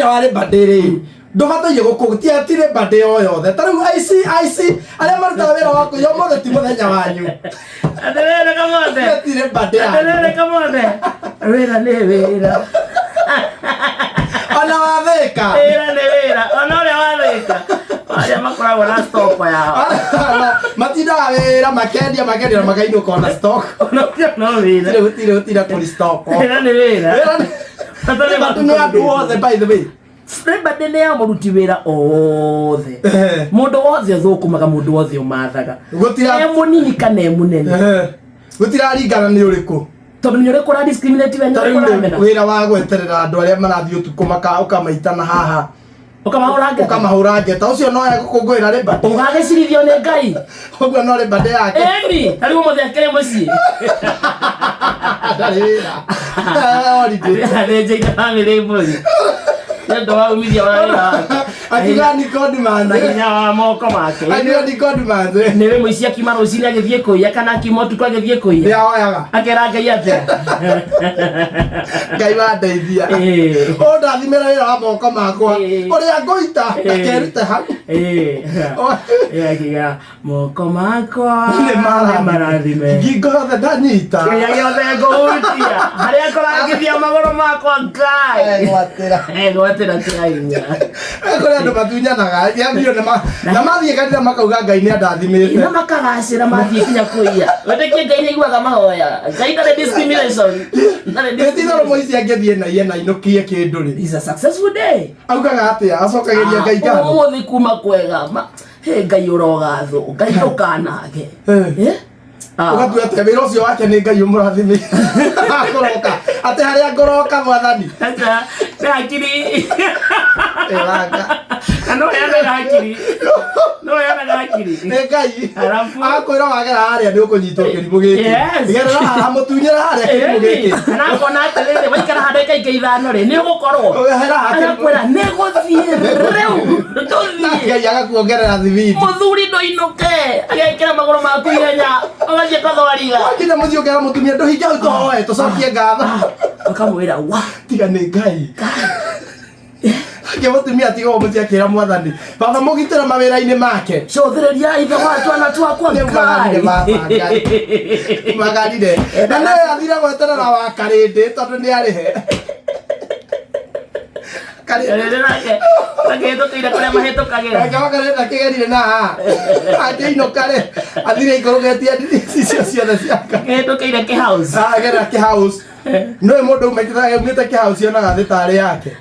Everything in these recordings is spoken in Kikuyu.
Wa Labor Day rĩ, ndũbataire gũkũ ti Labor Day o yothe. Ta rĩu aici aici arĩa marutaga wĩra wa kũiya, ũmũthĩ ti mũthenya wanyu. Atĩrĩrĩ kamothe. Ti Labor Day yanyu. Atĩrĩrĩ kamothe. Wĩra nĩ wĩra. Ona wathĩka. Wĩra nĩ wĩra. Ona ũrĩa wathĩka. Arĩa makoragwo na stock yao. Matindaga wĩra makendia makendia na makainũka ona stock. Ona ũcio no wĩra. Gũtirĩ gũtirĩ gũtirĩ kũri stock. Wĩra nĩ wĩra. Wĩra nĩ Bata nĩ Labor Day nĩ andũ othe, by the way. Labor Day nĩ ya mũruti wĩra othe. Mũndũ wothe ũthũkũmaga, mũndũ wothe ũmathaga. Gũtira E mũnini kana e mũnene. Gũtiraringana nĩ ũrĩkũ. Tondũ nĩ ũrĩkũ ũra discriminate we, nĩ Ta ũrĩkũ rĩu rĩ, ũramena. Wĩra wa gweterera andũ arĩa marathiĩ ũtukũ ũkamaitana haha. Ũkamahũra ngeta. Ũkamahũra ngeta, ũcio no egũkũngũĩra Labor Day? Ũgagĩcirithio nĩ Ngai. Ũguo no Labor Day yake. Ĩni, ta rĩu ũmũthĩ akĩrĩ mũciĩ. Ndarĩ wĩra. Holiday. Athĩnjĩire bamĩrĩ mbũri. Nĩ ũndũ wa umithio wa wĩra wake. Akiuga ni God man. Na hinya wa moko make. Akiuga ni God man. Nĩ wĩ mũici akiuma rũcinĩ agĩthiĩ kũiya kana akiuma ũtukũ agĩthiĩ Nĩ kũiya. ahoyaga. Akera Ngai atĩa? Ngai wandeithia. Ũndathimĩra wĩra wa moko makwa. Ũrĩa ngũita ndakerute hau. Akiuga moko makwa Nĩ marathime. nĩ marathime. Ngingo yothe ndanyita. Kĩrĩa gĩothe ngũhutia harĩa ngũrangithia magũrũ makwa Ngai. Egwatĩra. Egwatĩra kĩrahinya. Kũrĩ andũ matunyanaga ya biũ na mathiĩ kanitha makauga Ngai nĩ andathimĩte. Na makagacĩra mathiĩ nginya kũiya. Wetĩkie Ngai nĩ aiguaga mahoya. Ngai ndarĩ discrimination. Ndarĩ Ĩtitherũ discrimination. mũici angĩthiĩ na iye na ainũkie kĩndũ rĩ. It's a successful day. Augaga atĩa? Acokagĩria Ngai ngatho. Ũmũthĩ kuma kwega. He Ngai ũrogathwo. Ngai ndũkanage. Eh? Ah. Ũgatua atĩa wĩra ũcio wake nĩ Ngai ũmũrathimĩte? Kũroka atĩ harĩa ngũroka mwathani. Aca, nĩ hakiri. Ĩranga. Na no heanaga hakiri. No heanaga hakiri. Nĩ Ngai. Arabu. Akwĩra wagera harĩa nĩ ũkũnyitwo kĩrimũ gĩkĩ. Gerera haha mũtunyĩra harĩa kĩrimũ gĩkĩ. Na akona atĩrĩrĩ, waikara handũ ĩka 5 rĩ, nĩ ũgũkorwo. Hera haha kĩrimũ. Agakwĩra nĩ gũthiĩ rĩu. Tũthiĩ. Ngai agakuongerera thibindi. Mũthuri ndũinũke. Agekĩra magũrũ maku ihenya. Ũgathiĩ kũthwariga. Wakinya mũciĩ ũkera mũtumia ndũhinge hau tũhoe tũcokie ngatho. Ũkamwĩra wa. Tiga nĩ Ngai. Ake mũtumia atiga mũciĩ akĩra mwathani baba mũgitĩra mawĩra-inĩ make. Cũthĩrĩria ithe wa twana twakwa. Nĩ umagarire baba Ngai. Umagarire. Na nĩ athire gweterera wa karĩndĩ tondũ nĩ arĩhe. Karĩndĩ. Rĩrĩ nake akĩhĩtũkĩire kũrĩa mahĩtũkagĩra. Nake wakarĩndĩ akĩgerire na haha. Akĩinũka rĩ athire ikũrũgetie icio ciothe ciaka. Akĩhĩtũkĩire kĩhouse. Agera kĩhouse. Nĩwe mũndũ umĩte kĩhouse yonaga thĩ tarĩ yake.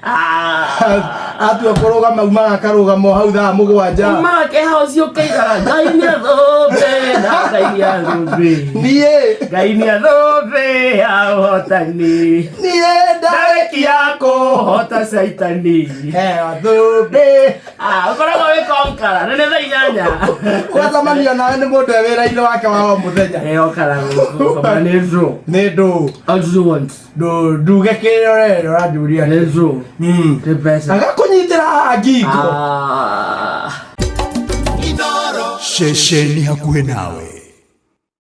Atua kũrũgama umaga akarũgama o hau thaa 7. Umaga kĩhouse ũkĩigaga Ngai nĩ athũmbĩ na Ngai nĩ athũmbĩ. Niĩ. Ngai nĩ athũmbĩ ya ũhotani. Niĩ ndarĩkia kũhota caitani. Heo thũmbĩ. Ah, ũkoragwo wĩ konkara nĩ thaa 8. Ũgacemania nawe nĩ mũndũ e wĩra-inĩ wake wa o mũthenya. Okara gũkũ nĩ ndũ. Nĩ ndũ. How do you want? Ndũ nduge kĩrĩa ũrenda ũranjũria. Nĩ ndũ. Nĩ mbeca. Agakũnyitĩra haha ngingo. Ah. Ceceni hakuhĩ nawe.